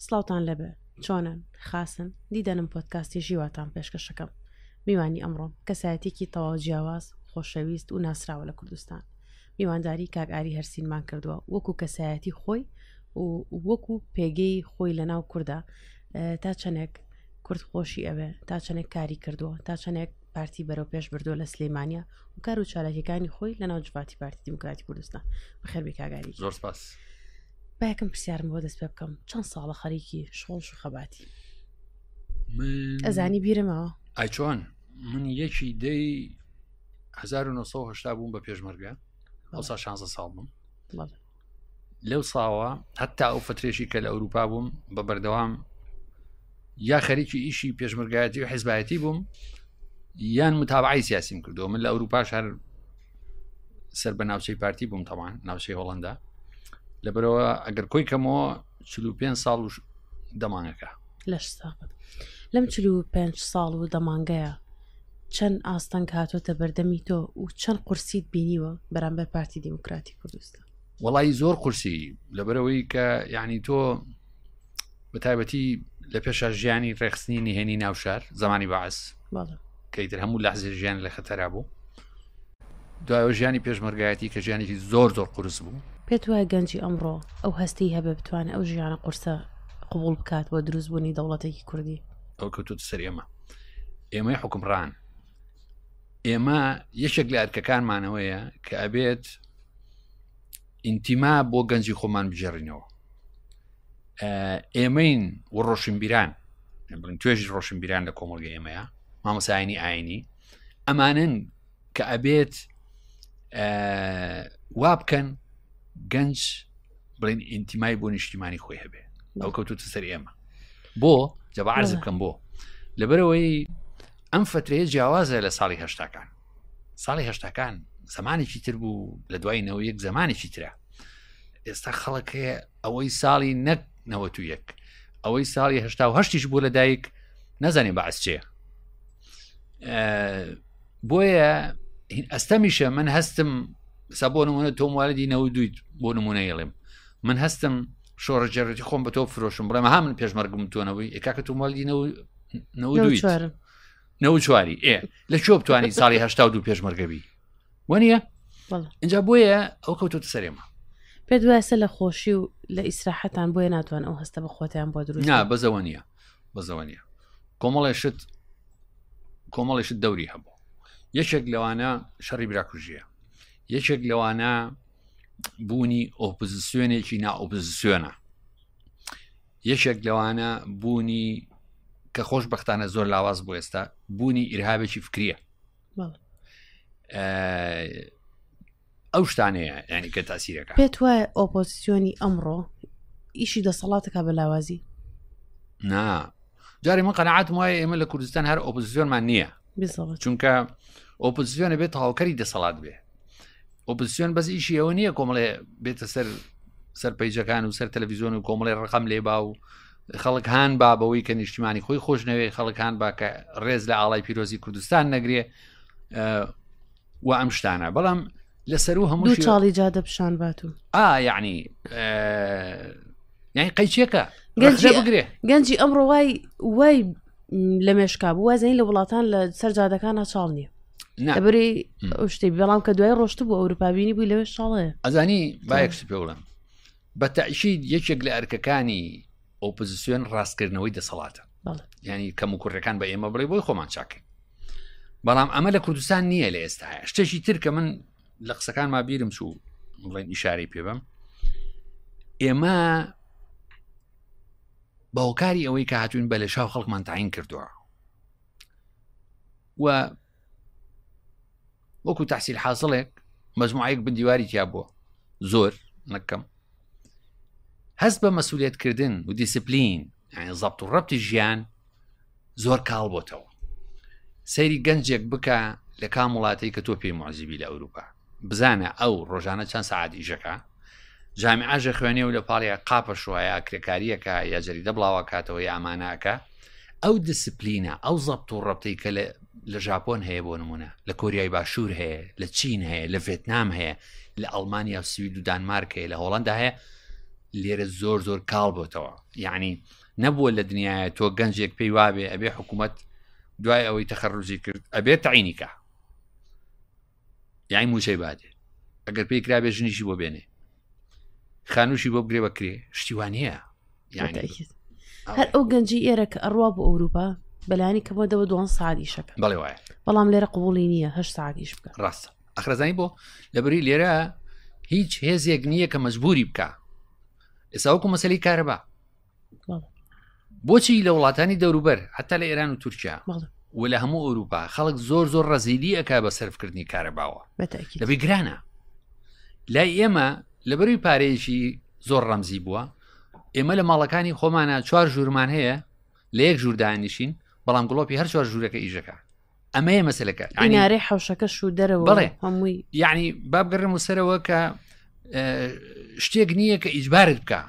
سڵاوتان لێبێ چۆنن خاسن دیدەنم پۆدکاستی ژیواتان پێشکەشەکەم میوانی ئەمڕۆم کەسایەتێکی تەواو جیاواز خۆشەویست و ناسراوە لە کوردستان میوانداری کاک ئاری هەرسینمان کردووە وەکو کەسایەتی خۆی و وەکو پێگەی خۆی لە ناو کووردا تا چەندێک کورد خۆشی ئەوێ تا چەندێک کاری کردووە تا چەندێک پارتی بەرەو پێش بردووە لە سلەیمانیا و کار و چالاکیەکانی خۆی لە ناو جڤاتی پارتی دیموکراتی کوردستان بەخێربێی کاک ئاری زۆر سپاس با یەکەم پرسیارم بۆ دەست پێ بکەم چەند ساڵە خەریکی شۆڕش و خەباتی من ئەزانی بیرمەوە ئای چۆن من یەکی دەی 1970 بووم بە پێشمەرگە ئەوسا 16 ساڵ بووم بەڵێ. لەو ساوە هەتا ئەو فترێشی کە لە ئەوروپا بووم بە بەردەوام یا خەریکی ئیشی پێشمەرگایەتی و حزبایەتی بووم یان متابعی سیاسیم کردو من لە ئەوروپاش هەر سەر بە ناوچەی پارتی بووم تەوان ناوچەی هۆڵندا لەبەرەوە ئەگەر کۆی کەمەوە 45 ساڵ و دەمانەکە لەش ساغت لەم 45 ساڵ و دەمانگەیە چەند ئاستەنگ هاتۆتە بەردەمی تۆ و چەند قورسیت بینیوە بەرامبەر پارتی دیموکراتی کوردستان وەڵی زۆر قورسی لەبەرەوەی کە یعنی تۆ بە تایبەتی لە پێشا ژیانی ڕێخستنی نهێنی ناوشار زمانی بەعس کەیتر هەموو لەحزێ ژیان لە خەتەرا بوو دوایەوە ژیانی پێشمەرگایەتی کە ژیانێکی زۆر زۆر قورس بوو پێت وایە گەنجی ئەمڕۆ ئەو هەستی هەبێ بتوانێت ئەو ژیانە قورسە قبول بکات بۆ دروستبوونی دەوڵەتێکی کوردی ئەو کەوتوتە سەر ئێمە ئێمەی حکومڕان ئێمە یەکێک لە ئەرکەکانمانەوەیە کە ئەبێت ئینتیما بۆ گەنجی خۆمان بگێڕینەوە ئێمەین و ڕۆشنبیران بڵین توێژی ڕۆشنبیران لە کۆمەڵگە ئێمەیە مامۆسایانی ئاینی ئەمانن کە ئەبێت وا بکەن گەنج بڵین ئینتیمای بۆ نیشتیمانی خۆی هەبێ ئەو کەوتوتە سەر ئێمە بۆ جەبا عرز بکەم بۆ لەبەرەوەی ئەم فترەیە جیاوازە لە ساڵی هەشتاکان ساڵی هەشتاکان زمانێکی تر بوو لە دوای نەوە یەک زمانێکی ترە ئێستا خەڵک هەیە ئەوەی ساڵی نەک نەوە و یەک ئەوەی ساڵی هشتا و هەشتیش بوو لە دایک نەزانێ بەعس چێ بۆیە ئەستەمیشە من هەستم سا بۆ نمونە تۆم واردی نەوە دویت بۆ نمونە یڵێم من هەستم شۆڕژێڕێتی خۆم بە تۆ فرۆشم بڵێم ها من پێشمەرگم تۆنەوەی ئێکاکە تۆم واردی نەوە دویت نەوە چواری ئێ لە کوێ بتانی ساڵی هشتا و دوو پێشمەرگەبی وەنیە اینجا بۆیە ئەو کەوتۆتە سەرێمە پێت وایسە لە خۆشی و لە ئیسراحەتان بۆیە ناتوان ئەو هەستە بە خۆتیان بۆ دروست نا بەزەوە نییە بەزەوە نییە کۆمەڵێ شت کۆمەڵی شت دەوری هەبوو یەکێک لەوانە شەڕی براکوژیە یەکێک لەوانە بوونی ئۆپۆزیسیۆنێکی نائۆپۆزیسیۆنە یەکێک لەوانە بوونی کە خۆشببختانە زۆر لاواز بۆ ئێستا بوونی ئیرهابێکی فکریە ئەو شتانەیە ینی کە تاسیرەکە پێت وایە ئۆپۆزیسیۆنی ئەمڕۆ ئیشی دەسەڵاتەکە بە لاوازی نا جارێ من قەنەعاتم وایە ئێمە لە کوردستان هەر ئۆپۆزیسیۆنمان نییە چونکە ئۆپۆزیسیۆنە بێت تەواوکەری دەسەڵات بێ ئۆپۆزیسیۆن بەس ئیشی ئەوە نییە کۆمەڵێ بێتە سەر سەر پەیجەکان و سەر تەلەڤیزیۆن و کۆمەڵی ڕقم لێبا و خەڵک هاان با بەوەی کە نیشتیمانی خۆی خۆش نەوێ خەڵکان با کە ڕێز لە ئاڵای پیرۆزی کوردستان نەگرێ و ئەم شتانە بەڵام لەسەر و هەموو چاڵی جادە پیشان بات و ئا یعنی یعنی قەیچێکە گەنجی بگرێ گەنجی ئەمڕۆ وای وای لە مێشکا بوو وازین لە وڵاتان لە سەر جادەکان چاڵ نییە لەبری ئەو شتێک بەڵام کە دوای ڕۆشت بوو ئەوروپا بینی بووی لەوێ شاڵەیە ئەزانی باەک پێ بڵێم بە تەئکید یەکێک لە ئەرکەکانی ئۆپۆزیسیۆن ڕاستکردنەوەی دەسەڵاتە ینی کەم و کوڕەکان بە ئێمە بڵێ بۆی خۆمان چاکەین بەڵام ئەمە لە کوردستان نییە لە ئێستا شتێکی تر کە من لە قسەکانما بیرم چوو بڵێن ئیشارەی پێ بم ئێمە بە هۆکاری ئەوەی کە هاتوین بە لێشاو خەڵکمان تاین کردووە و وەکو تحصیل حاصلێک مەجموعەیەک بن دیواری تیا بووە زۆر نەکەم هەست بە مەسوولێتکردن و دیسپلین یعنی زەبت و ڕەبتی ژیان زۆر کاڵ بۆتەوە سەیری گەنجێک بکە لە کام وڵاتی کە تۆ پێی معزیبی لە ئەوروپا بزانە ئەو ڕۆژانە چەند سعات ئیشەکە جامیعاژە خوێنێ و لە پاڵیا قاپە شوایە کرێکاریەکە یا جەریدە بڵاوەکاتەوە یا ئامانەکە ئەو دیسپلینە ئەو زەبت و ڕەبتەی کە لە ژاپۆن هەیە بۆ نمونە لە کۆریای باشوور هەیە لە چین هەیە لە ڤێتنام هەیە لە ئەڵمانیا و سوید و دانمارک هەیە لە هۆڵندا هەیە. لێرە زۆر زۆر کاڵ بۆتەوە یعنی نەبووە لە دنیاە تۆ گەنجێک پێی وابێ ئەبێ حکوومەت دوای ئەوەی تەخەڕوجی کرد ئەبێت تعینیکە یای موچەی بادێ ئەگەر پێی کرابێ ژنیشی بۆ بێنێ خانوشی بۆ بگرێ بەکرێ شتیوانەیە هەر ئەو گەنجی ئێرە کە ئەڕوا بۆ ئەوروپا بەلانی کەمەوە دەوە دوان ساعت ئیشەکە بەڵێ وایە بەڵام لێرە قوبولی نییە هە ساعت ئیش بکە ڕاستە ئەخرەزانی بۆ لەبری لێرە هیچ هێزێک نییە کە مەجبوری بکە ئێستا وەکو مەسلی کارەبا بۆچی لە وڵاتانی دەوروبەر حتا لە ئێران و تورکیا و لە هەموو ئەوروپا خەڵک زۆر زۆر ڕەزیلی ئەک بە سەرفکردنی کارەباوە لەبی گرانە لای ئێمە لەبەروی پارەیەکی زۆر ڕەمزی بووە ئێمە لە ماڵەکانی خۆمانە چوار ژوورمان هەیە لە یەک ژوور دانیشین بەڵام گڵۆپی هەر چوار ژوورەکە ئیژەکە ئەمەیە مەسلەکە ئینارەی حەوشەکە شو دەرەوە بڵێ هەمووی یعنی بابگەڕم و سەرەوە کە شتێک نییە کە ئیجبارت بکە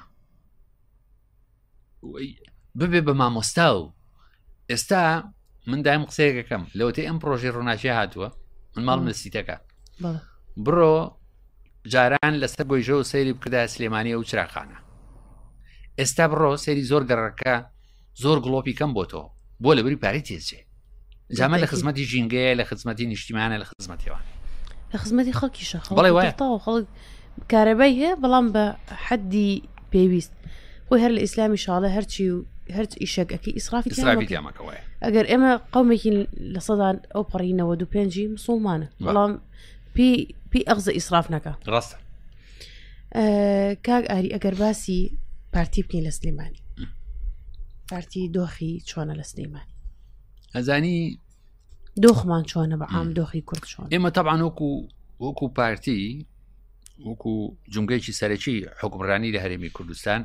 ببێ بە مامۆستا و ئێستا من دایم قسەیەکەکەم لەوەتەی ئەم پرۆژەی ڕووناکی هاتووە من ماڵم لە سیتەکە بڕۆ جاران لەسەر گۆیژە و سەیری بکردا سلێمانی و چراخانە ئێستا بڕۆ سەیری زۆر گەڕەکە زۆر گڵۆپی کەم بۆتەوە بۆ لەبری پارەی تێچێ جامە لە خزمەتی ژینگەیە لە خزمەتی نیشتیمانە لە خزمەتیوان لە خزمەتی خەڵکیشە بەڵێ وایە خەڵک کارەبای هەیە بەڵام بە حەدی پێویست خۆی هەر لە ئیسلامی شاڵە هەرچی و هەرچ ئیشێک ئەکی ئیسرافی تیامەکەوەیە ئەگەر ئێمە قومێکی لە سەدان ئەو پەڕینەوە دو پێنجی مسلمانە بەڵام پێی پێی ئەغزە ئیسراف نەکە ڕاستە کاک ئاری ئەگەر باسی پارتی بکەین لە سلێمانی پارتی دۆخی چۆنە لە سلێمانی ئەزانی دۆخمان چۆنە بە عام دۆخی کورد چۆن ئێمە تەبان وەکو وەکو پارتی وەکو جمگەیەکی سەرەکی حکومڕانی لە هەرێمی کوردستان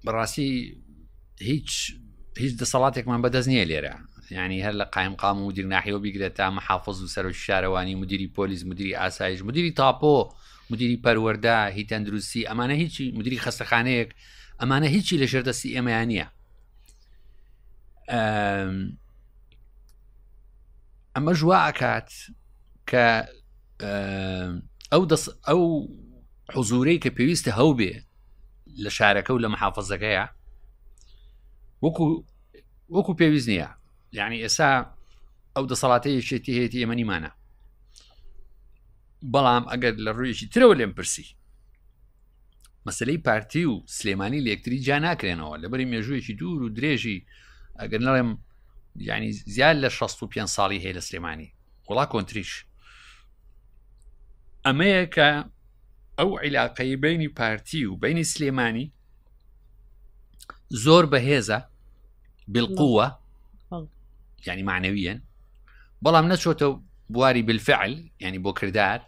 بەڕاستی هیچ هیچ دەسەڵاتێکمان بەدەست نییە لێرە ینی هەر لە قایم قام و مدیر ناحیەوە بیگرێت تا محافظ و سەرۆکی شارەوانی مدیری پۆلیس مدیری ئاسایش مدیری تاپۆ مدیری پەروەەردە هی تەندروستی ئەمانە هیچی مدیری خەستەخانەیەک ئەمانە هیچی لە ژێردەستی ئێمەیان نییە ئەمە ژوا ئەکات کە ئەو دەست ئەو حزورەی کە پێویستە هەوبێ لە شارەکە و لە محافزەکەیە وەکو وەکو پێویست نییە یعنی ئێسا ئەو دەسەڵاتی یەکێتی هەیەی ئێمە نیمانە بەڵام ئەگەر لە ڕوویەکی ترەوە لێم پرسی مەسلەی پارتی و سلێمانی لەکتری جا ناکرێنەوە لەبەری مێژوویەکی دوور و درێژی ئەگەر نەڵێم ینی زیاد لە 65 ساڵی هەیە لە سلێمانی وڵا کۆنتریش ئەمەیە کە ئەو عیلاقەی بینی پارتی و بینی سلێمانی زۆر بەهێزە بالقوە ینی معنەویەن بەڵام نەچۆتە بواری بالفعل ینی بۆ کردار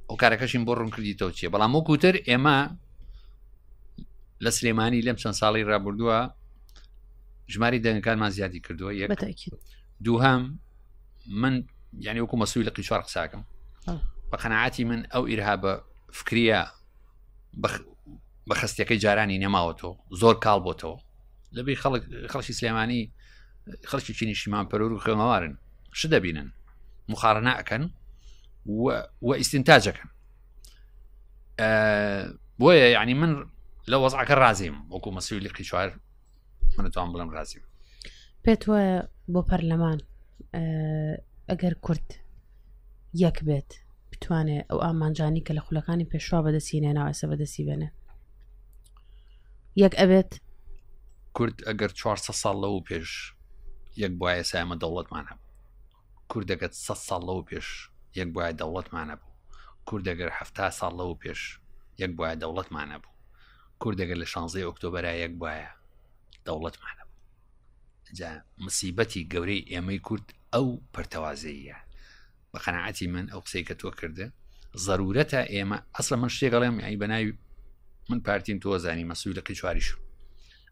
ئەو کارەکەشیم بۆ ڕوون کردیتەوە چیە بەڵام وەکوتر ئێمە لە سلێمانی لەم چەند ساڵی ڕابردووە ژماری دەنگەکانمان زیادی کردووە یەک دووهام من یعنی وەکو مەسووی لە قیچوار قساکەم بە قەنەعاتی من ئەو ئیرها بە فکریە بە خستیەکەی جارانی نەماوەتەوە زۆر کاڵ بۆتەوە لەبی خەڵک خەڵکی سلێمانی خەڵکی چینی شیمان پەرور و خوێنەوارن ش دەبینن مخارەنە ئەکەن و ئیسینتاجەکەن بۆیە یعنی من لە وەزعەکە رازیم وەکو مەسوی لقی چوار منتوان بڵێم رازیم پێت وایە بۆ پەرلەمان ئەگەر کورد یەک بێت بتوانێت ئەو ئامانجانی کە لە خولەکانی پێشوا بەدەستی نێناوە ئێستا بەدەستی بێنێ یەک ئەبێت کورد ئەگەر 400 ساڵ لەوە پێش یەک بواە سامە دەوڵەتمان هەبوو کوردەگەت 100 ساڵ لەوە پێش یەک بواە دەوڵەتمان هەبوو کوردەگەر ه ساڵ لەوە پێش یەک بواە دەوڵەتمان هەبوو کوردەگەر لە 16 ئۆکتۆبرا یەک بواە دەوڵەتمان هەبوو جا مسیبەتی گەورەی ئێمەی کورد ئەو پەرتەوازەیە بە قەناعەتی من ئەو قسەی کە تۆ کردە ضرورەتە ئێمە ئەسڵە من شتێک ئەڵێم یعنی بەناوی من پارتیم تۆ زانی مەسوول لقی چواریش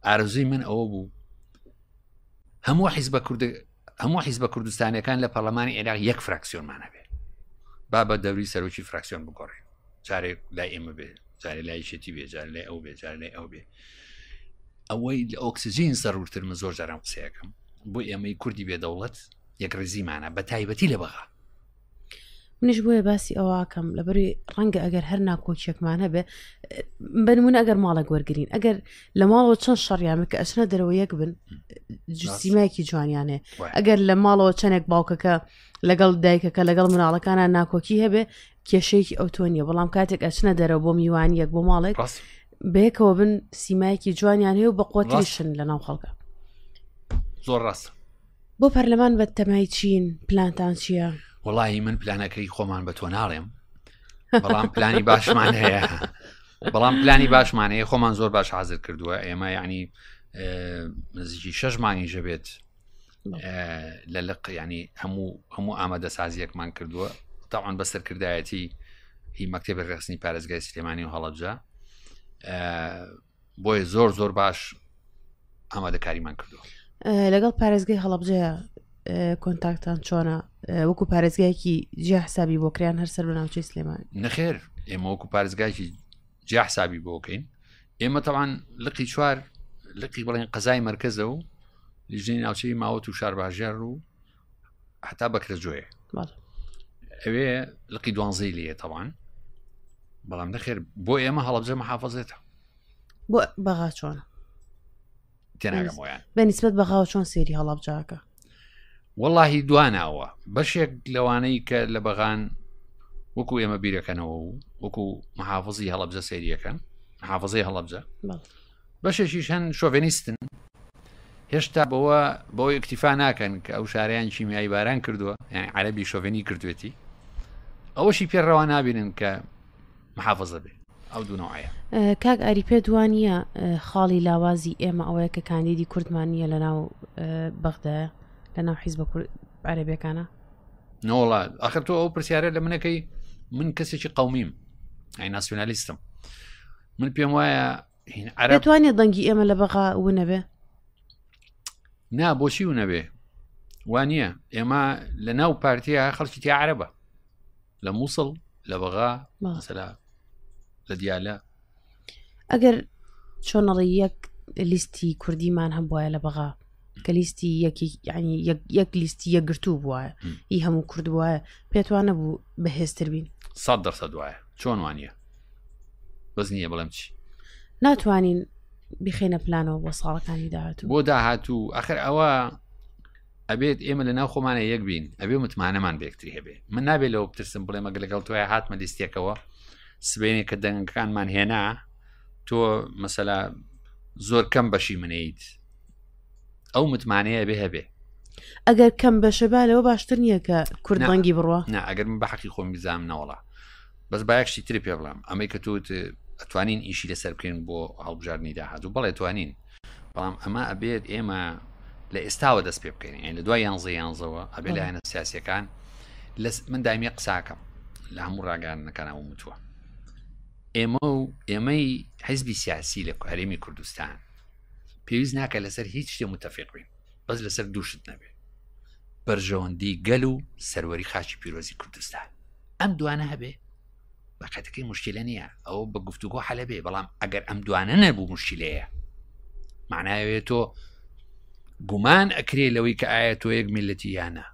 ئارەزووی من ئەوە بوو هەموو حیزبە کورد هەموو حیزبە کوردستانەکان لە پەرلەمانی عێراق یەک فراکسیۆنمان هەبێ با بە دەوری سەرۆکی فراکسیۆن بگۆڕێ جارێک لای ئێمە بێ جارێ لای شێتی بێ جارێ لای ئەو بێ جارێ لای ئەو بێ ئەوەی لە ئۆکسجین زەرورتر من زۆر جاران قسەیەکەم بۆ ئێمەی کوردی بێ دەوڵەت یەکڕیزیمانە بە تایبەتی لە بەغا. منیش بۆیە باسی ئەوەکەم لەبەری ڕەنگە ئەگەر هەر ناکۆکیەکمان هەبێ بنمونە ئەگەر ماڵێک وەرگین ئەگەر لە ماڵەوە چەند شەڕیان کە ئەچنە دەرەوە یەک بن سیمایەکی جوانیان هەیە ئەگەر لە ماڵەوە چەندێک باوکەکە لەگەڵ دایکەکە لەگەڵ مناڵەکانە ناکۆکی هەبێ کێشەیەکی ئەو تۆ نیە بەڵام کاتێک ئەچنە دەرەوە بۆ میوانیەک بۆ ماڵێک بەیەکەوە بن سیمایەکی جوانیان هەیە و بە قوتریشن لە ناو خەڵکە زۆر ڕاستە بۆ پەرلەمان بە تەمای چین پلانتان چییە؟ وەڵی من پلانەکەی خۆمان بە تۆ ناڵێم بەڵام پلانی باشمان هەیە بەڵام پلانی باشمان هەیە خۆمان زۆر باش حاضر کردووە ئێمە یعنی نزیکی شەش مانگی ژەبێت لە لق ینی هەموو هەموو ئامادەسازیەکمان کردووە تاوان بە سەرکردایەتی هی مەکتەبی ڕێخستنی پارێزگای سلێمانی و هەڵەبجە بۆیە زۆر زۆر باش ئامادەکاریمان کردووە لەگەڵ پارێزگای هەڵەبجەیە کۆنتاکتان چۆنە وەکو پارێزگایەکی جیا حسابی بۆکریان هەر سەر بە ناوچەی سلێمان نەخێر ئێمە وەکو پارێزگایکی جیا حسابی بۆکەین ئێمە تەوان لقی چوار لقی بڵێن قەزای مرکزە و لیژنەی ناوچەی ماوەت و شارباژێڕ و هەتا بەکرە جۆیە ئەوێ لقی دوانزەی لێ تەوان بەڵام نەخێر بۆ ئێمە هەڵبجە محافظێتە بۆ بەغا چۆنە تێناگەمەوەیان بە نیسبەت بەغاوە چۆن سێری هەڵبجاکە وەڵاهی دواناوە بەشێک لەوانەی کە لە بەغان وەکو ئێمە بیرەکەنەوە و وەکو محافزی هەڵبجە سێریەکەن محافظەی هەڵبجە بەشێکیش هەن شۆڤێنیستن هێشتا بەوە بەوە ئیکتیفا ناکەن کە ئەو شاریان کیمیایی باران کردووە یعنی عەربی شۆڤێنی کردوێتی ئەوەشی پێ ڕەوا نابینن کە محافظە بێ ئەو دوو نەوعەیە. کاک ئاری پێت وانییە خاڵی لاوازی ئێمە ئەوەیە کە کاندیدی کوردمان نییە لە ناو بەغدایە لە ناو حیزبە عەرەبیەکانە؟ نەوەڵا ئاخر تۆ ئەو پرسیارە لە منەکەی من کەسێکی قومیم ئەی ناسیۆنالیستم من پێم وایە عەرەب توانێت دەنگی ئێمە لە بەغا ونەبێ نا بۆچی و نەبێ وانە ئێمە لە ناو پارتیا خەڵکی تیا عەرەبە لە مووسڵ لە بەغا مەسەلا لە دیالە ئەگەر چۆنەڵی یەک لیستی کوردیمان هەبواە لە بەغا کە لیستی یەکی ینی یەک لیستی یەکگرتوو بووە ئی هەموو کورد وایە پێتوانە بوو بەهێزتر بین سا دەرسە وایە چۆن وانە بەس نییە بڵێم چی ناتوانین بخێنە پلانەوە بۆ ساڵەکانی داهاتوو بۆ داهاتوو ئەخر ئەوە ئەبێت ئێمە لە ناو خۆمانە یەک بین ئەبێ متمانەمان بەیەکتری هەبێ من نابێت لەوە بترسم بڵێ مەگە لەگەڵ تۆیا هاتمە لیستێکەوە سبێنێ کە دەنگەکانمان هێنا تۆ مەسەلا زۆر کەم بەشی منەیت ئەو متمانەیە بێ هەبێ ئەگەر کەم بەشە با لەوە باشتر نییە کە کورد ڕەنگی بڕە نا ئەگەر من بە حەقی خۆم بزانم نەوەڵا بەس با یەک شتی تری پێ بڵێم ئەمەی کە توت ئەتوانین ئیشی لەسەر بکەین بۆ هەڵبژاردننی داهاتوو بەڵێ توانین بەڵام ئەمە ئەبێت ئێمە لە ئێستاوە دەست پێ بکەین یعنی لە دوای یانزە یانزەوە ئەبێ لایەنە سیاسەکان لە من دایمی قساکەم لە هەموو ڕاگەاندنەکانەوە وتووە ئێمە و ئێمەی حیزبی سیاسی لە هەرێمی کوردستان پێویست ناکە لەسەر هیچ شتێ متفق بین بەس لەسەر دووشت نەبێ بەرژەوەندی گەل و سەروەری خاچی پیرۆزی کوردستان ئەم دوانە هەبێ بەقەتەکەی مشکلە نییە ئەوە بە گفتوگۆ حەلە بێ بەڵام ئەگەر ئەم دوانە نەبوو مشکلەیە معناوێت تۆ گومان ئەکرێ لەوەی کە ئایا تۆ یەک میلەتی یانە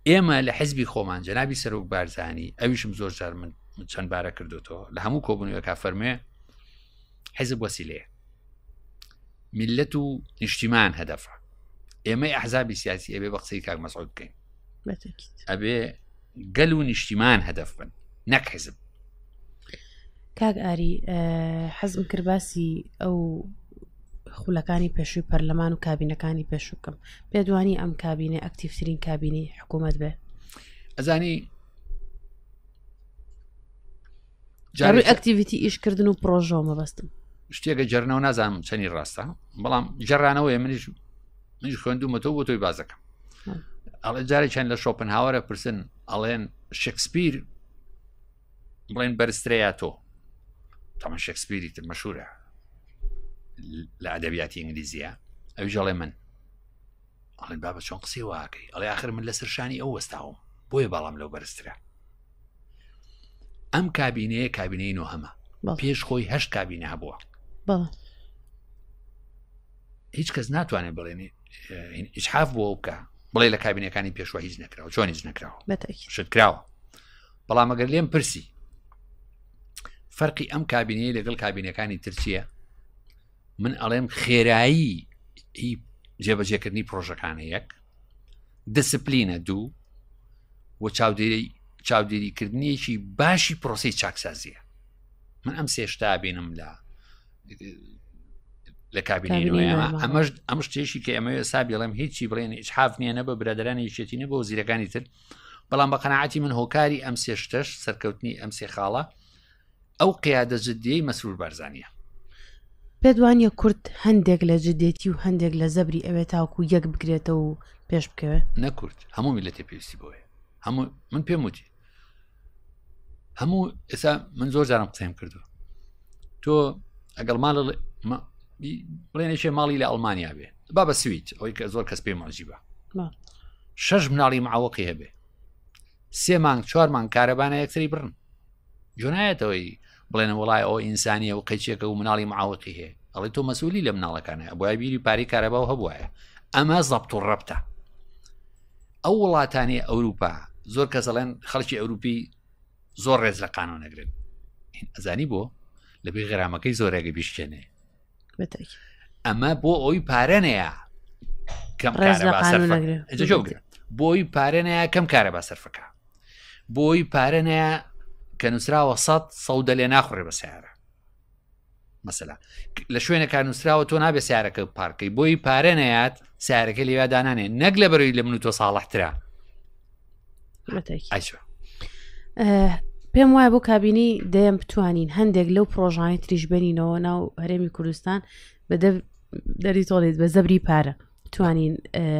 ئێمە لە حزبی خۆمان جەنابی سەرۆک بارزانانی ئەویشم زۆر جار من چەند بارە کردوتەوە لە هەموو کۆبوونەوەکە فەرمێ حزب وەسیلەیە میلەت و نیشتیمان هەدەفە ئێمەی ئەحزابی سیاسی ئەبێ بە قسەی کاک مەسعود بکەین ئەبێ گەل و نیشتیمان هەدەف بن نەک حزب. کاک ئاری حەزم کرد باسی ئەو خولەکانی پێشووی پەرلەمان و کابینەکانی پێشوو بکەم پێدوانی ئەم کابینە ئەکتیفترین کابینەی حکوومەت بێ ئەزانی جاروی ئەکتیڤیتی ئیشکردن و پرۆژەوە مەبەستم شتێکە جەرنەوە نازانم چەنی ڕاستە بەڵام جەرانەوەی منیش منیش خوێندومەتەوە بۆ تۆی بازەکەم ئەڵێ جارێکیان لە شۆپنهاوەرە پرسن ئەڵێن شکسپیر بڵێن بەرزترەیە تۆ تەمە شکسپیری تر مەشهورە لە ئەدەبیاتی ئینگلیزیە ئەویش ئەڵێ من ئەڵێن بابە چۆن قسەی واکەی ئەڵێ آخر من لەسەر شانی ئەو وەستاوم بۆیە بەڵام لەو بەرزترە ئەم کابینەیە کابینەی نۆهەمە پێش خۆی هەشت کابینە هەبووە هیچ کەس ناتوانێت بڵێنی ئیشحاف بۆ بکە بڵێ لە کابینەکانی پێشوە هیچ نەکراوە چۆن هیچ نەکراوە شت کراوە. بەڵام ئەگەر لێم پرسی فەرقی ئەم کابینەیە لەگەڵ کابینەکانی ترچیە من ئەڵێم خێرایی هی جێبەجێکردنی پرۆژەکانە یەک دسپلینە دوو و چاودێری چاودێریکردنیەکی باشی پرۆسی چاکسازیە من ئەم سێشتا بینم لە لە کابینەی ئەمەش ئەم شتێکی کە ئەمەوێ سا بڵێم هیچی بڵێن ئیجحاف نییە نە بە برادرانی یەکێتی نە بۆ زیرەکانی تر بەڵام بە قەنەعاتی من هۆکاری ئەم سێ شتەش سەرکەوتنی ئەم سێ خاڵە ئەو قیادە جددیەی مەسرور بارزانیە. پێت وانیە کورد هەندێک لە جدێتی و هەندێک لە زەبری ئەوێ تاوکو یەک بگرێتەوە و پێش بکەوێ؟ نە کورد هەموو میلەتێ پێویستی بۆیە هەموو من پێم وتی هەموو ئێستا من زۆر جارم قسەیم کردو تۆ ئەگەڵ ماڵ بڵێنێکێ ماڵی لە ئەڵمانیا بێ با بە سویت ئەوەی کە زۆر کەس پێی معجیبە شەش مناڵی معوەقی هەبێ سێ مانگ چوار مانگ کارەبانە یەکتری بڕن جۆنایەتەوەی بڵێنە وڵای ئەو ئینسانیە و قەیچێکە و مناڵی معوەقی هەیە ئەڵێ تۆ مەسئولی لە مناڵەکانە بۆیە بیری پارەی کارەبا و هەبواە ئەمە زەبت و ڕەبتە ئەو وڵاتانی ئەوروپا زۆر کەس ئەڵێن خەڵکی ئەوروپی زۆر ڕێز لە قانون نەگرن ئەزانی بۆ لەبێ غرامەکەی زۆرێگە بیشتێنێ ئەمە بۆ ئەوی پارەنەیە کەم بۆی پارەنەیە کەم کارە بە سەرفەکە بۆی پارەنەیە کە نووسراوە سە سەودە لێ ناخڕێ بە سیارە مەسەلا لە شوێنێکا نووسراوە تۆ نابێ سیارەکە پارکەی بۆی پارە نەیات سیارەکە لێوا دانانێ نەک لە بەرەوەی لە من و تۆ ساڵحترە پێم وایە بۆ کابینی دەیەم بتوانین هەندێک لەو پرۆژانی تریش بەرینەوە ناو هەرێمی کوردستان بە دەری تۆڵێت بە زەبری پارە بتوانین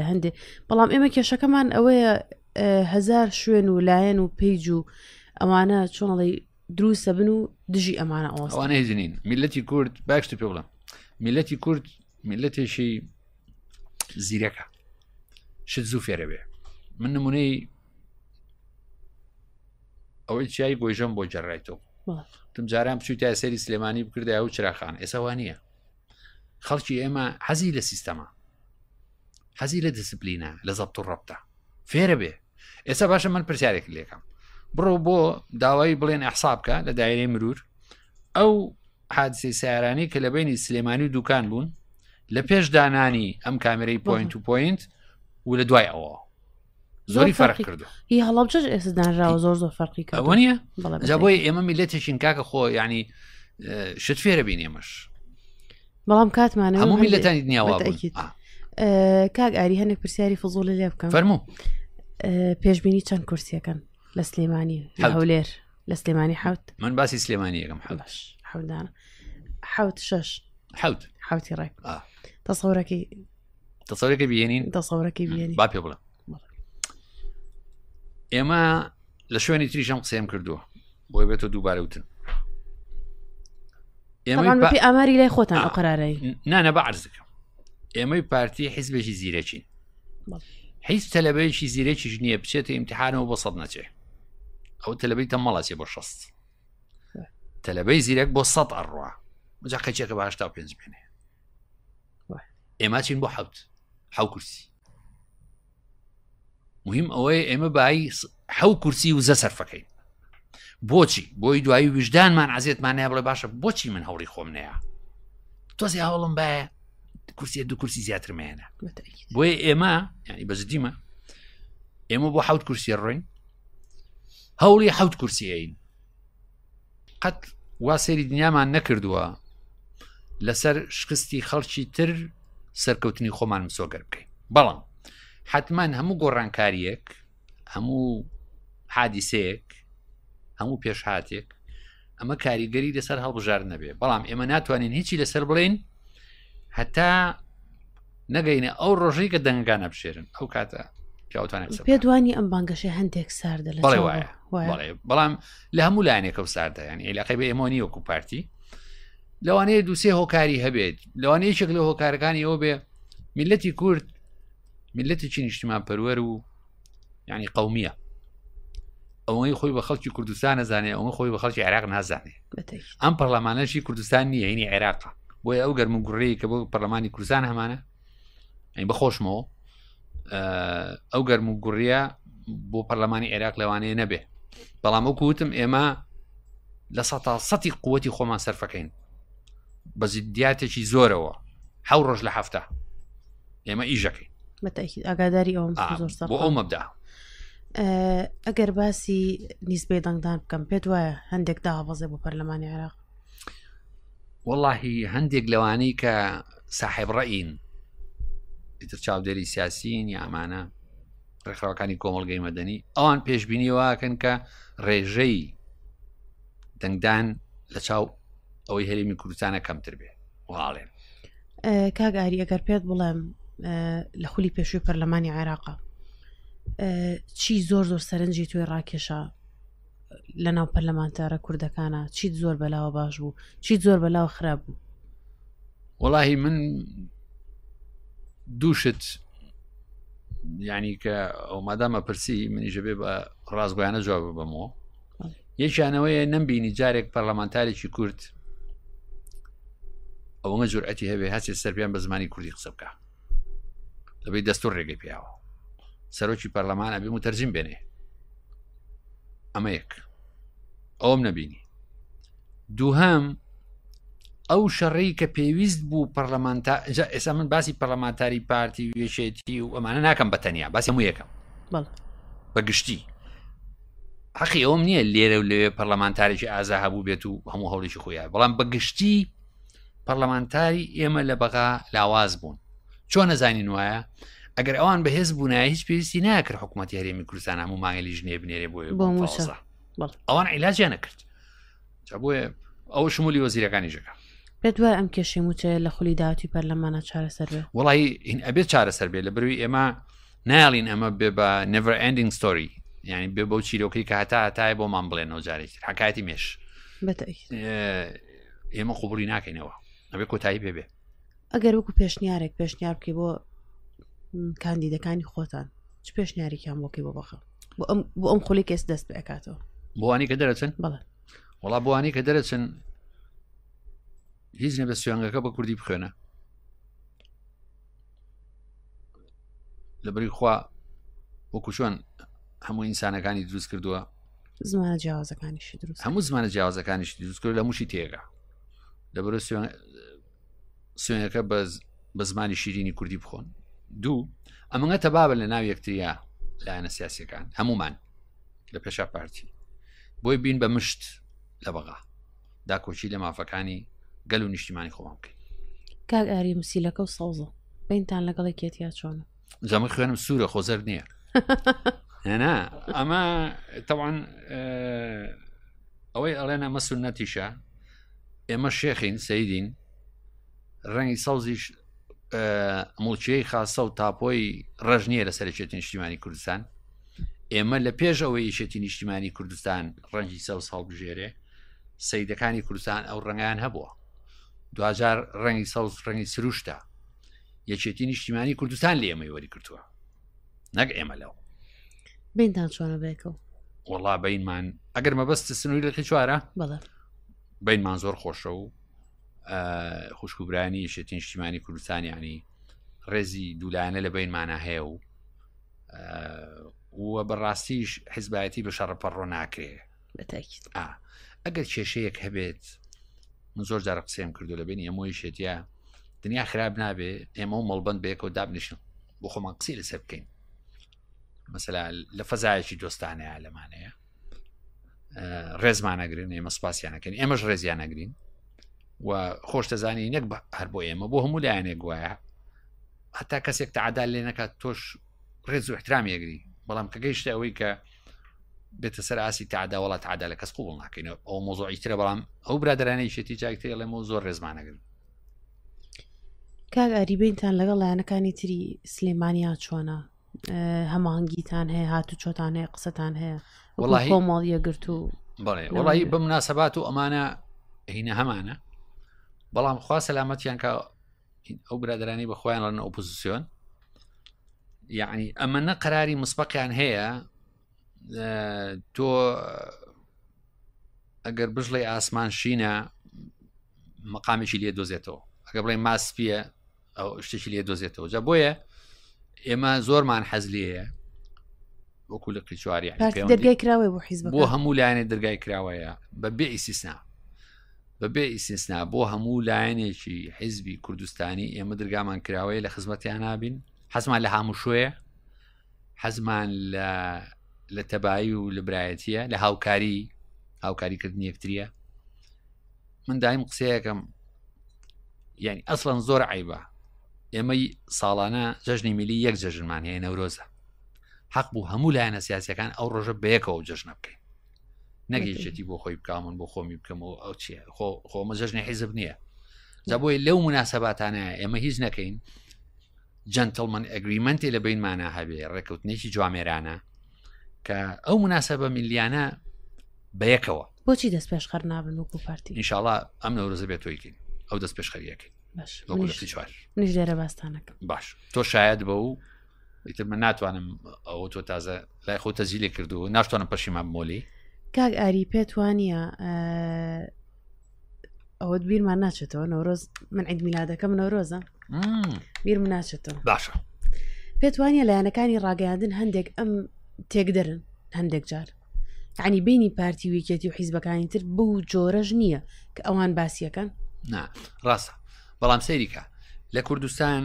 هەندێک بەڵام ئێمە کێشەکەمان ئەوەیە هزار شوێن و لایەن و پیج و ئەوانە چۆنڵی دروستە بن و دژی ئەمانە ئەوانە ئەوانە هیچ نین میلەتی کورد باشتر پێ بڵێم میلەتی کورد میلەتێکی زیرەکە شت زوو فێرە بێ من نمونەی ئەوەی چیای گۆیژەم بۆ جەڕایتەوە تم جاران بچووی تا سەری سلێمانی بکردای و چراخان ئێستا وا نییە خەڵکی ئێمە حەزی لە سیستەمە حەزی لە دیسپلینە لە زەبت و ڕەبتە فێرە بێ ئێستا باشە من پرسیارێک لێکم بڕۆ بۆ داوای بڵێن ئەحساب بکە لە دایرەی مرور ئەو حادسی سیارانی کە لە بینی سلێمانی و دوکان بوون لە پێش دانانی ئەم کامێرەی point to point و لە دوای ئەوە زۆری فەرق کردو هی هەڵەبجەش ئێستا دانراوە زۆر زۆر فەرقی کردوە نیە جا بۆیە ئێمە میلەتێکین کاکە خۆ ینی شت فێرە بین ئێمەش بەڵام کاتمان هەموو میلەتانی دنیاوە کاک ئاری هەندێک پرسیاری فزوڵی لێ بکەم فەرموو پێشبینی چەند کورسیەکەن لە سلێمانی هەولێر لە سلێمانی حوت من باسی سلێمانی یەکەم حوت حودانە حوت شەش حوت حوتی ڕێک تەسەورەکەی تەسەورەکە بێنین تەسەورەکەی بێنین با پێ بڵێم ئێمە لە شوێنی تریشم قسەیم کردووە بۆی بێتە دووبارە وتن ئێمە ئاماری لای خۆتان ئەو قرارەی نانە بە عرزەکەم ئێمەی پارتی حیزبێکی زیرەکین هیچ تەلەبەیەکی زیرەکیش نییە بچێتە ئیمتحانەوە بۆ سەد نەچێ ئەو تەلەبەی تەمەڵەچێ بۆ شەست تەلەبەی زیرەک بۆ سەد ئەڕوا جا قەچێکە باشتا پێنج بێنێ ئێمە چین بۆ حوت حو کورسی مهم ئەوەیە ئێمە بای حەو کورسی وزە سەرفەکەین بۆچی بۆی دوایی ویژدانمان عزیێتمان نایە بڵێ باشە بۆچی من هەوڵی خۆم نەیە تۆزی هەوڵم باە کورسی دوو کورسی زیاترمێنە بۆیە ئێمە ینی بەجددیمە ئێمە بۆ حوت کورسی ڕۆین هەوڵی حوت کورسیین قەت وا سەیری دنیامان نەکردووە لەسەر شکستی خەڵکی تر سەرکەوتنی خۆمان مسۆگەر بکەین بەڵام حتمما هەموو گۆڕانکاریەک هەموو حادیسەیەک هەموو پێشهاتێک ئەمە کاریگەری لەسەر هەڵبژار نەبێ بەڵام ئێمە ناتوانین هیچی لەسەر بڵین هەتا نەگەینە ئەو ڕۆژەی کە دەنگەکان ئەبژێرن ئەو کاتە پیاوتوانێت قسە پێت وانی ئەم بانگەشەی هەندێک ساردە لە بەڵێ چاو وایە وایە بەڵێ بەڵام لە هەموو لایەنێکە و ساردە یعنی عیلاقەی بە ئێمە نییە وەکو پارتی لەوانەیە دووسێ هۆکاری هەبێت لەوانەیە یەکێک لە هۆکارەکانی ئەوە بێ میلەتی کورد میلەتێکی نیشتیمان پەروەر و یعنی قومیە ئەوەی خۆی بە خەڵکی کوردستان نەزانێ ئەوە خۆی بە خەڵکی عێراق نازانێ ئەم پەرلەمانەشی کوردستان نییە هینی عێراقە بۆیە ئەو گەرم و گوڕەیە کە بۆ پەرلەمانی کوردستان هەمانە ئەی بەخۆشمەوە ئەو گەرم و گوڕیە بۆ پەرلەمانی عێراق لەوانەیە نەبێ. بەڵام وەکو وتم ئێمە لە سە سەتی قوتی خۆمان سەرفەکەین بە زیدیاتێکی زۆرەوە حەو ڕۆژ لە هەفتە ئێمە ئیشەکەین ئاگاداری ئەوم زۆر بۆ ئەو مەبدا ئەگەر باسی نیزبەی دەنگدان بکەم پێت وایە هەندێک دابەزێ بۆ پەرلەمانی عێراق وەڵاهی هەندێک لەوانەی کە ساحێب ڕەئین ئیتر چاودێری سیاسین یا ئەمانە ڕێکخراوەکانی کۆمەڵگەی مەدەنی ئەوان پێشبینی واکەن کە ڕێژەی دەنگدان لە چاو ئەوەی هەرێمی کوردستانە کەمتر بێ واڵێن کاک ئاری ئەگەر پێت بڵێم لە خولی پێشووی پەرلەمانی عێراقا چی زۆر زۆر سەرنجی توی ڕاکێشا لە ناو پەرلەمانتارە کوردەکانە چیت زۆر بەلاوە باش بوو چیت زۆر بەلاوە خراپ بوو وەڵاهی من دووشت ینی کە ئەو مادامە پرسی منیژە بێ بە ڕاستگویانە جواب بەمەوە یەکیانەوەیە نەمبینی جارێک پەرلەمانتارێکی کورد ئەوەمە جورئەتی هەبێ هەچێ سەرپیان بە زمانی کوردی قسە بکە دەبێت دەستور ڕێگەی پیاوە سەرۆکی پەرلەمان ئەبێ متەرجیم بێنێ ئەمە یەک ئەوم نەبینی دووهەم ئەو شەڕی کە پێویست بوو پەرلەمانتا ئێستا من باسی پەرلەمانتاری پارتی و یەکێتی و ئەمانە ناکەم بە تەنیا باسی هەموو یەکەم بە گشتی حەقی ئەوم نییە لێرە و لەوێ پەرلەمانتارێکی ئازا هەبوو بێت و هەموو هەوڵێکی خۆیان بەڵام بە گشتی پەرلەمانتاری ئێمە لە بەغا لاواز بوون چۆن نەزانین وایە ئەگەر ئەوان بەهێز بوونایە هیچ پێویستی ناکرد حکوومەتی هەرێمی کوردستان هەموو مانگە لیژنەیە بنێرێ بۆ بۆ مووچە. ئەوان عیلاجیان نەکرد جا بۆیە ئەوە شمولی وەزیرەکانی ژەکە پێت وایە ئەم کێشەی مووچەیە لە خولی داهاتووی پەرلەمانە چارەسەر بێ وڵی هین ئەبێت چارەسەر بێ لە بروی ئێمە نایڵین ئەمە بێ بە never ending story یعنی بێ بەو چیرۆکەی کە هەتا هەتای بۆمان بڵێنەوە جارێکی حکایەتی مێش بەتەئکید ئێمە قوبڵی ناکەینەوە ئەبێ کۆتایی پێ بێ ئەگەر وەکو پێشنیارێک پێشنیار بکەی بۆ کاندیدەکانی خۆتان چ پێشنیارێکیان بۆکەی بۆ بەخە بۆ ئەم بۆ ئەم خولی کەس دەست پێکاتەوە بۆوانی کە دەرەچن بەڵێ وڵا بۆوانی کە دەرەچن هیچ نەبێ سوێنگەکە بە کوردی بخوێنە لەبری خوا وەکو چۆن هەموو ئینسانەکانی دروست کردووە زمانە جیاوازەکانیشی دروست هەموو زمانە جیاوازەکانیشی دروست کرد لە موشی تێگا لەبەرە سوێنەکە بە زمانی شیرینی کوردی بخۆن دوو ئەمەگە تەبابە لە ناو یەکتریا لایەنە سیاسەکان هەمومان لە پێشا پارتی بۆی بین بە مشت لە بەغا داکۆکی لە مافەکانی گەل و نیشتیمانی خۆمان بکەین کاک ئاری مسیلەکە و سەوزە بینتان لەگەڵ یەکێتیا چۆنە جا من خوێنم سوورە خۆ زەرد نییە نا ئەمە تەوان ئەوەی ئەڵێن ئەمە سنەتیشە ئێمە شێخین سەیدین ڕەنگی سەوزیش موڵکیەی خاصە و تاپۆی ڕەش نییە لەسەر یەکێتی نیشتیمانی کوردستان ئێمە لە پێش ئەوەی یەکێتی نیشتیمانی کوردستان ڕەنگی سەوز هەڵبژێرێ سیدەکانی کوردستان ئەو ڕەنگیان هەبووە دوجار ڕەنگی سەوز ڕەنگی سروشتە یەکێتی نیشتیمانی کوردستان لە ئێمەی وەری کردووە نەک ئێمە لەو بینتان چۆنە بێکەوە وەڵا بینمان ئەگەر مەبەست سنووری لەقی چوارە بەڵێ بینمان زۆر خۆشە و خوشک و برانی یەکێتی نیشتیمانی کوردستان ینی ڕێزی دوولایەنە لە بینمانە هەیە و و بەڕاستیش حیزبایەتی بە شەڕە پەڕۆ ناکرێ ئەگەر کێشەیەک هەبێت من زۆر جارە قسەیم کردو لە بینی ئەمەوەی شێتە دنیا خراپ نابێ ئێمە و مەڵبند بەیەکەوە دابنیشن بۆ خۆمان قسەی لەسەر بکەین مەسەلا لە فەزایەکی دۆستانەیە لەمانەیە ڕێزمانەگرن ئێمە سپاسیانەکەین ئێمەش ڕێزیانەگرین و خۆش دەزانی نەک هەر بۆ ئێمە بۆ هەموو لایەنێک وایە هەتا کەسێک تعادا لێ نەکات تۆش ڕێز و احترامی ئەگری بەڵام کە گەیشتە ئەوەی کە بێتە سەر ئاسی تعدا وڵات تعدا لە کەس قوبڵ ناکەینەوە ئەو مۆزۆعی ترە بەڵام ئەو برادرانەی شێتی جاکتێ ئەڵێم و زۆر ڕێزمانەگرن کاک ئاری بینتان لەگەڵ لایەنەکانی تری سلێمانیا چۆنە هەماهەنگیتان هەیە هاتو چۆتان هەیە قسەتان هەیە وڵی کۆمەڵ یەگرت و بەڵێ وڵی بە مناسبات و ئەمانە هینە هەمانە بەڵام خوا سەلامەتیان کە ئەو برادرانی بە خۆیان ڵەن ئۆپۆزیسیۆن یعنی ئەمە نە قەراری مسبقیان هەیە تۆ ئەگەر بژڵێ ئاسمان شینە مەقامێکی لێ دۆزێتەوە ئەگە بڵێ ماسپیە ئەو شتێکی لێ دۆزێتەوە جا بۆیە ئێمە زۆرمان حەز لێیە. وەکو لقی چواری دەرگای کراوەیە بۆ حیزب بۆ هەموو لایەنێ دەرگای کراوەیە بە بێ ئیسیسنا بە بێ ئیسیسنا بۆ هەموو لایەنێکی حیزبی کوردستانی ئێمە دەرگامان کراوەیە لە خزمەتیان نابین حەزمان لە هاموشۆیە حەزمان لە لە تەبایی و لە برایەتیە لە هاوکاری هاوکاریکردن یەکتریە من دایم قسەیەکەم یعنی ئەسڵەن زۆر عیبە ئێمەی ساڵانە جەژنی میلی یەک جەژنمان هەیە نەورۆزە حەق بوو هەموو لایەنە سیاسەکان ئەو ڕۆژە بەیەکەوە جەژنە بکەین نەگەیشێتی بۆ خۆی بکە من بۆ خۆمی بکەم و ئەو چیە خۆ خۆمە جەژنی حیزب نییە جا بۆی لەو مناسباتانە ئێمە هیچ نەکەین جەنتڵمن ئەگریمنتی لە بینمانە هەبێ ڕێککەوتنێکی جوامێرانە کە ئەو مناسبە میلیانە بەیەکەوە بۆچی دەست پێشخەر نابن وەکو پارتی ئینشاڵا ئەم نەورۆزە بێت تۆیکەین ئەو دەست پێشخەریەکەین چوار منیش لێرە باستانەکەم باش تۆ شاید بە و ئیتر من ناتوانم ئەوە تۆ تازە لای خۆ تەزیلێ کردو ناشتوانم پەشیمان مۆلی کاک ئاری پێت وانە ئەوەت بیرمان ناچێتەوە نەورۆز من عید میلادەکەم نەورۆزە بیرم ناچێتەوە باشە پێت وانە لایەنەکانی ڕاگەیاندن هەندێک ئەم تێکدەرن هەندێک جار ینی بینی پارتی ویکێتی و حیزبەکانی تر بەو جۆرەش نییە کە ئەوان باسیەکەن نا ڕاستە بەڵام سەیریکە لە کوردستان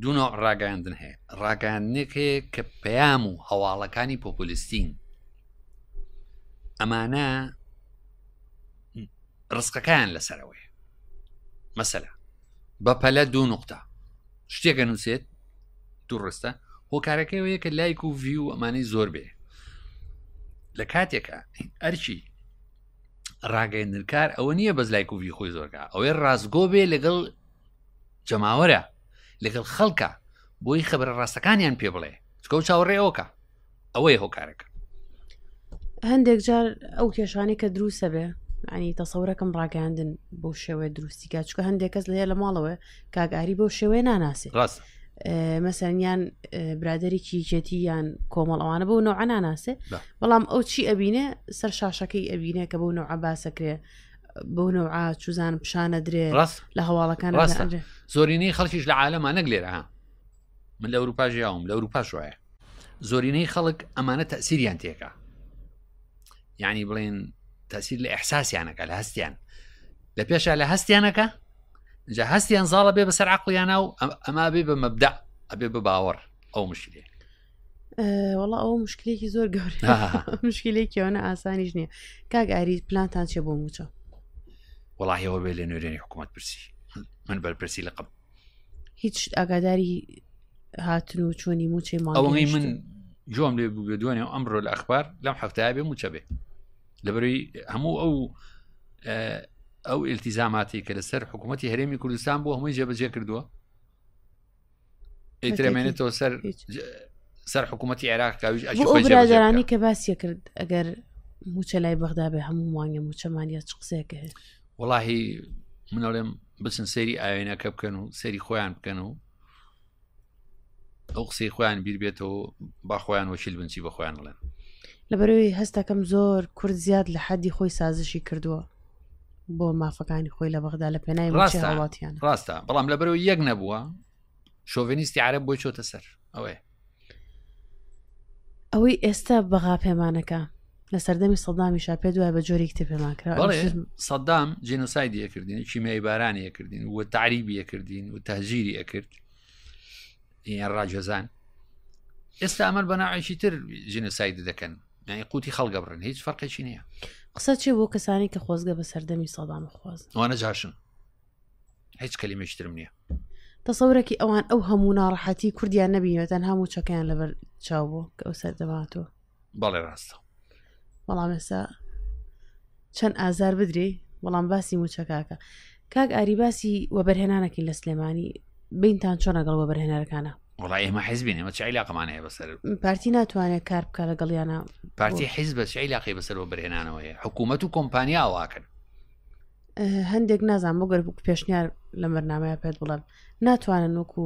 دوو نوع ڕاگەاندن هەیە ڕاگەاندنێک هەیە کە پەیام و هەواڵەکانی پۆپۆلیستین ئەمانە ڕزقەکەیان لەسەرەوەی مەسەلا بە پەلە دوو نقطە شتێکە نووسێت دوو ڕستە هۆکارەکەی ئەوەیە کە لایک و ڤیو ئەمانەی زۆر بێ لە کاتێکە ئەرکی ڕاگەیندنکار ئەوە نییە بەس لایک و ڤی خۆی زۆرکە ئەوەی ڕاستگۆ بێ لەگەڵ جەماوەرە لەگەڵ خەڵکە بۆی خبرە ڕاستەکانیان پێ بڵێ چکە و چاوەڕێ ئەوکە ئەوەیە هۆکارەکە هەندێک جار ئەو کێشانەی کە دروستە بێ ینی تەسەورەکەم ڕاگەاندن بۆ شێوەیە دروستیکە چکە هەندێک کەس لەیە لە ماڵەوە کاگاری بۆ شێوەیە ناناسێ ڕاست مەسەنیان برادێکی یەکێتی یان کۆمەڵ ئەوانە بۆ نەوە ناناسێ بەڵام ئەو چی ئەبینێ سەر شاشەکەی ئەبینێ کە بۆ نەوە باسەکرێ بۆ نەوە چوزان پیشانە درێ ڕاست لە هەواڵەکان ڕاستە زۆرینەی خەڵکیش لە عالەما نەک لێرە من لە ئەوروپا ژیاوم لە ئەوروپاش وایە زۆرینەی خەڵک ئەمانە تەسیریان تێکا یعنی بڵێن تەسیر لە ئەحساسیانەکە لە هەستیان لە پێشا لە هەستیانەکە جا هەستیان زاڵە بێ بەسەر عقلیانە و ئەما بێ بە مەبدا ئەبێ بە باوەڕ ئەو مشکلێ وەڵا ئەو مشکلێکی زۆر گەورە مشکلێکی ئەوە ئاسانیش نییە کاک ئاری پلانتان چێ بۆ موچە وەڵاهیەوە بێ لە نوێنی حکوومەت پرسی من بەرپرسی لەقم هیچ ئاگاداری هاتن و چۆنی موچەی ماڵەوەی من جۆم لێ بوو دوێنێ و ئەمڕۆ لە ئەخبار لەم هەفتەیە بێ موچە بێ لەبەروی هەموو ئەو ئەو ئیلتیزاماتی کە لەسەر حکوومەتتی هەرێمی کوردستان بۆ هەمووی جێبەجێ کردووە ئیترەمێنێتەوە سەر سەر حکوومەتتی عێراق کاویش برادرانی کە باسیە کرد ئەگەر موچە لای بەغدا بێ هەموو مانگە موچەمانە چ قسەیەکە هەیە وڵاهی منەڵێم بچن سەیری ئاوێنەکە بکەن و سەیری خۆیان بکەن و ئەو قسەی خۆیان بیر بێتەوە با خۆیان وەکیل بنچی بە خۆیان بڵێن لەبەرەوەی هەستەکەم زۆر کورد زیاد لە حەدی خۆی سازشی کردووە بۆ مافەکانی خۆی لە بەغدا لە پێناوی ڕاستە وڵاتیان ڕاستە بەڵام لەبەرەوە یەک نەبووە شۆڤێنیستی عرب بۆی چۆتە سەر ئەوەیە ئەوەی ئێستا بەغا پێمانەکە لە سەردەمی سەدامیشا پێ دوای بە جۆرێک تر پێمان کرا سەدام جینۆسایدی ئەکردین کیمیای بارانی ئەکردین و تعریبی ئەکردین و تهجیری ئەکرد یان ڕاجێزان ئێستا ئەمە بە ناوێکی تر جینۆساید دەکەن یعنی قوتی خەڵگە بڕن هیچ فەرقێکی نییە قسە چێ بۆ کەسانی کە خۆزگە بە سەردەمی سەدام خواز ئەوانە جاشن هیچ کەلیمێکی ترم نییە تەسەورەکی ئەوان ئەو هەموو ناڕەحەتی کوردیان نەبینیوە تەنها موچەکەیان لەبەر چاو بوو کە ئەو سەردەماتەوە بەڵێ ڕاستە بەڵام ئێستا چەند ئازار بدرێ بەڵام باسی موچەکاکە کاک ئاری باسی وەبەرهێنانەکەین لە سلێمانی بینتان چۆن لەگەڵ وەبەرهێنەرەکانە وڵا ئێمە حزبین ئێمە چ عیلاقەمان هەیە بەسەر پارتی ناتوانێت کار بکە لەگەڵیانە پارتی حیزب چ عیلاقی بەسەر وەبەرهێنانەوە هەیە حکوومەت و کۆمپانیا واکەن هەندێک نازانم بۆ گەر پێشنیار لە بەرنمەیە پێت بڵێم ناتوانن وەکو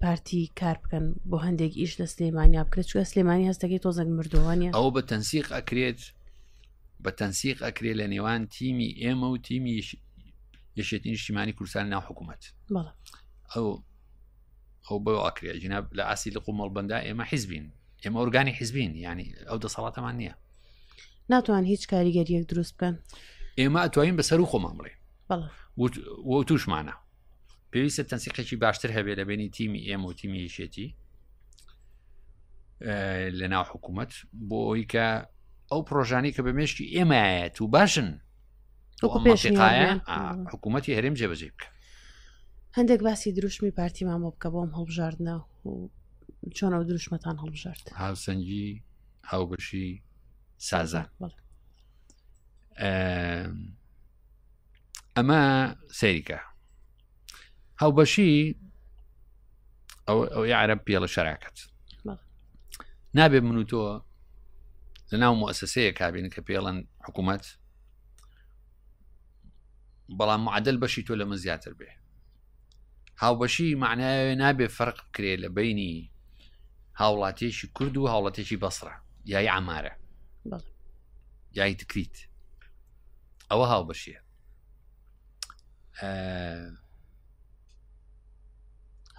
پارتی کار بکەن بۆ هەندێک ئیش لە سلێمانیا بکرێت چوە سلێمانی هەستەکەی تۆزێک مردووانە ئەو بە تەنسیق ئەکرێت بە تەنسیق ئەکرێت لە نێوان تیمی ئێمە و تیمی یەکێتی نیشتیمانی کوردستان ناو حکوومەت ئەو ئەو بۆ ئەکرێت جناب لە ئاسی لە قومەڵبندا ئێمە حیزبین. ئێمە ئۆرگانی حزبین ینی ئەو دەسەڵاتەمان نییە ناتوان هیچ کاریگەریەک دروست بکەن ئێمە ئەتوانین بەسەر و خۆمان بڵێ و توشمانە پێویستە تەنسیقێکی باشتر هەبێ لە بینی تیمی ئێمە و تیمی یەکێتی لە ناو حکوومەت بۆ ئەوی کە ئەو پرۆژانی کە بە مێشکی ئێمایەت و باشن حکوومەتی هەرێم جێبەجێ بکە هەندێک باسی دروشمی پارتیمان بۆ بکە بۆم هەڵبژاردنە و چۆن ئەو دروشمەتان هەڵبژارد هاوسەنگی هاوبەشی سازان ئەمە سەیریکە هاوبەشی ئەو عرب پێڵە شەراکەت نابێ من و تۆ لە ناو موسسەیە کابین کە پێڵەن حکوومەت بەڵام معدل بەشی تۆ لە من زیاتر بێ هاوبەشی معناوێ نابێ فەرق بکرێ لە بینی هاوڵاتیەکی کورد و هاوڵاتێکی بەسرە یای ئامارە یای تکریت ئەوە هاوبەشیە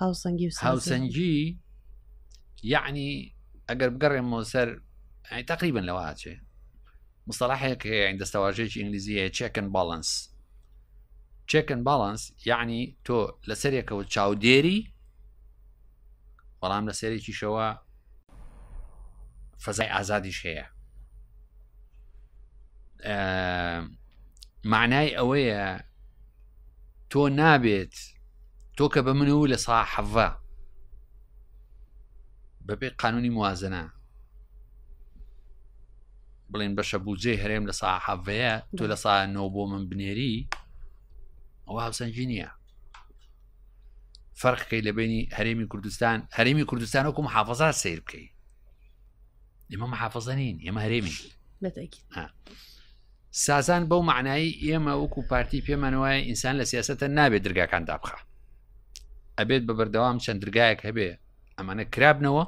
هاوسەنگی و هاوسەنگی یعنی ئەگەر بگەڕێمەوە سەر تقریبن لەوە ئاچێ مستەلاحێک هەیە یانی دەستەواژەیەکی ئینگلیزی هەیە چێکن باڵنس چێکن باڵنس یعنی تۆ لەسەرێکەوە چاودێری بەڵام لە سەرێکیشەوە فەزای ئازادیش هەیە معنای ئەوەیە تۆ نابێت تۆ کە بە من و لە سا حەڤە بەپێی قانونی موازنە بڵێن بەشە بودجەی هەرێم لە سا حەڤەیە تۆ لە سا نۆ بۆ من بنێری ئەوە هاوسەنگی نییە فەرقکەی لە بینی هەرێمی کوردستان هەرێمی کوردستان وەکو محافظات سیر بکەی ئێمە محافظە نین ئێمە هەرێمی سازان بەو معنایی ئێمە وەکو پارتی پێمان وایە ئینسان لە سیاستە نابێت درگاکان دابخە ئەبێت بە بەردەوام چەند درگایەک هەبێ ئەمانە کرابنەوە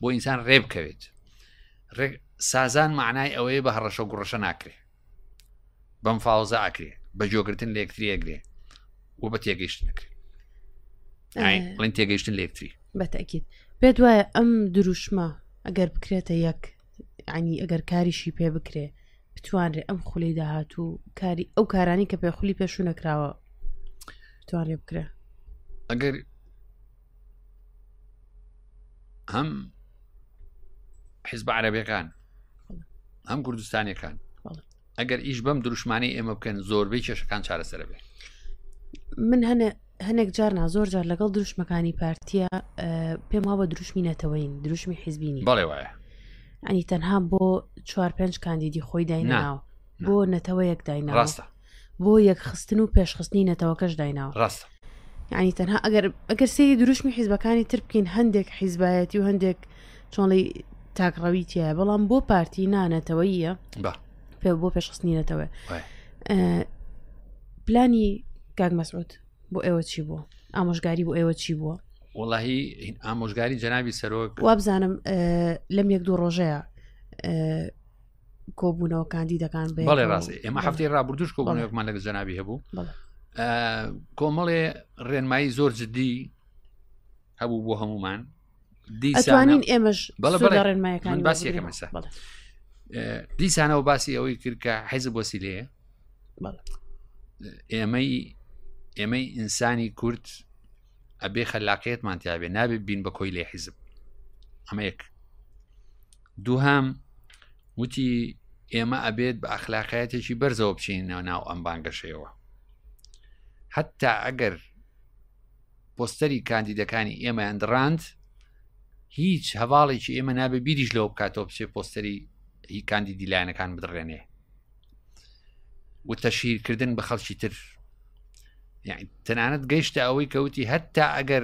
بۆ ئینسان ڕێ بکەوێت سازان معنای ئەوەیە بە هەڕەشە و گوڕەشە ناکرێ بەم فاوزە ئەکرێ بە جۆگرتن لە یەکتری ئەگرێ و بە تێگەیشتن ئەکرێ بڵین تێگەیشتن لە یەکتری بەتەکیید پێت وایە ئەم دروشمە ئەگەر بکرێتە یەک ینی ئەگەر کاریشی پێ بکرێ بتوانرێ ئەم خولی داهاتوو کاری ئەو کارانی کە پێخولی پێشوو نەکراوە بتوانرێ بکرێ ئەگەر هەم حیزب عربەکان هەم کوردستانەکان ئەگەر ئیش بەم دروشمانی ئێمە بکەن زۆربەی کێشەکان چارەسەر بێ من هەنێ هەنێک جار نا زۆر جار لەگەڵ دروشمەکانی پارتیە پێم وابە دروشمی نەتەوەین دروشمی حیزبینی بەڵێ وایە ئەنی تەنها بۆ چوار پێنج کاندیدی خۆی دایناوە بۆ نەتەوەیەک دایناوە ڕاستە بۆ یەکخستن و پێشخستنی نەتەوەکەش دایناوە ڕاستە یعنی تەنها ئەگەر ئەگەر سەیری دروشمی حیزبەکانی تر بکەین هەندێک حیزبایەتی و هەندێک چۆنڵی تاکڕەوی تایە بەڵام بۆ پارتی نانەتەوەیە پێ بۆ پێشخستنی نەتەوە پلانی کاک مەسعود بۆ ئێوە چی بووە ئامۆژگاری بۆ ئێوە چی بووە وڵی ئامۆژگاری جەنابی سەرۆک وابزانم لەم یەک دوو ڕۆژەیە کۆبوونەوە کاندیدەکان بەڵێ ڕاست ئێمە هەفتەی ڕابردوش کۆبوونەوەکمان لەگە جەنابی هەبوو کۆمەڵێ ڕێنمایی زۆر جددی هەبوو بۆ هەمومان دیسانین ئێمەش ڕێنمایەکان باسی یەکەم ئێستا دیسانەوە باسی ئەوەی کرد کە حیزب وەسیلەیە ئێمەی ئێمەی ئینسانی کورد ئەبێ خەلاقیەتمان تیاابێ نابێ بین بە کۆی لێ حیزب ئەمە یەک دووهام وتی ئێمە ئەبێت بە ئەخلاقیاتێکی بەرزەوە بچینەوە ناو ئەم بانگەشەیەوە حتا ئەگەر پۆستەری کاندیدەکانی ئێمەیان دڕاند هیچ هەواڵێکی ئێمە نابێ بیریش لەوە بکاتەوە بچێ پۆستەری هی کاندیدی لایەنەکان بدڕێنێ و تەشهیرکردن بە خەڵکی تر یعنی تەنانەت گەیشتە ئەوەی کەوتی هەتا ئەگەر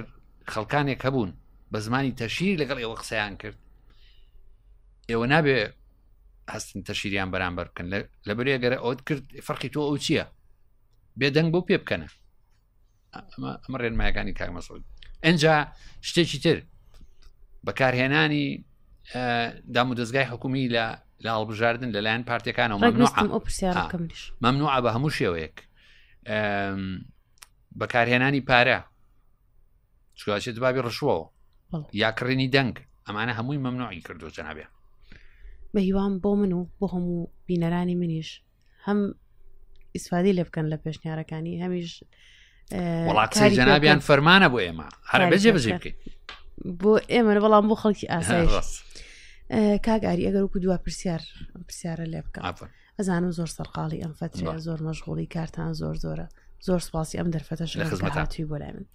خەڵکانێک هەبوون بە زمانی تەشیر لەگەڵ ئێوە قسەیان کرد ئێوە نابێ هەستن تەشیریان بەرامبەر بکەن لە بەرێ گەرە ئەوت کرد فەرقی تۆ ئەو چییە بێدەنگ بۆ پێ بکەنە ئەمە ڕێنمایەکانی کاک مەسعود ئەجا شتێکی تر بەکارهێنانی دام و دەستگای حکومی لە لە هەڵبژاردن لەلایەن پارتەکانەوە مەمنوع بە هەموو شێوەیەک بەکارهێنانی پارە چاچێت بابی ڕشوەوە یا کڕینی دەنگ. ئەمانە هەمووی مەمنوعی کردو جەنابێ. بە هیوام بۆ من و بۆ هەموو بینەرانی منیش هەم ئیسفادی لێ بکەن لە پێشنیارەکانی هەمیش وڵات جەنابیان فەرمانە بۆ ئێمە هەر بەجێ بەجێ بکەین بۆ ئێمە بەڵام بۆ خەڵکی ئاسایش کاک ئاری ئەگەر وەکو دوا پرسیار ئەم پرسیارە لێ بکە ئەزانم زۆر سەرقاڵی ئەم فترەیە زۆر مەشغوڵی کارتان زۆر زۆرە زۆر سپاسی ئەم دەرفەتەش لە خزمەت هاتووی بۆ لای من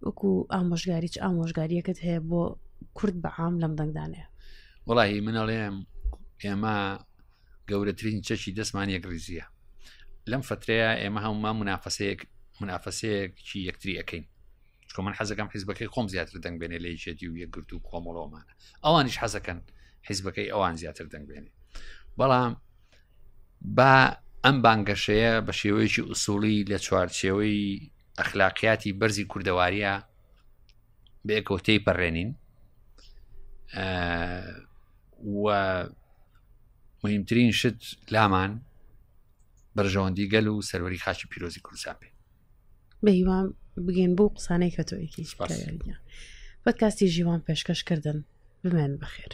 وەکو ئامۆژگاری چ ئامۆژگاریەکەت هەیە بۆ کورد بە عام لەم دەنگدانەیە وڵی من ئەڵێم ئێمە گەورەترین چەکی دەستمان یەکڕیزیە لەم فترەیە ئێمە هەمومان منافەسەیەک منافەسەیەکی یەکتری ئەەکەین چکە من حەزەکەم حیزبەکەی خۆم زیاتر دەنگ بێنێ لە یەکێتی و یەکگرتو و کۆمەڵەوەمانە ئەوانیش حەزەکەن حیزبەکەی ئەوان زیاتر دەنگ بێنێ بەڵام با ئەم بانگەشەیە بە شێوەیەکی ئوسوڵی لە چوارچێوەی ئەخلاقیاتی بەرزی کوردەواریە بەیەکەوە تێی پەڕێنین و مهمترین شت لامان بەرژەوەندی گەل و سەروەری خاچی پیرۆزی کوردستان بێ بە هیوام بگەین بۆ قسانەی کە تۆ یەکی پۆدکاستی ژیوان پێشکەش کردن بمێن بەخێر.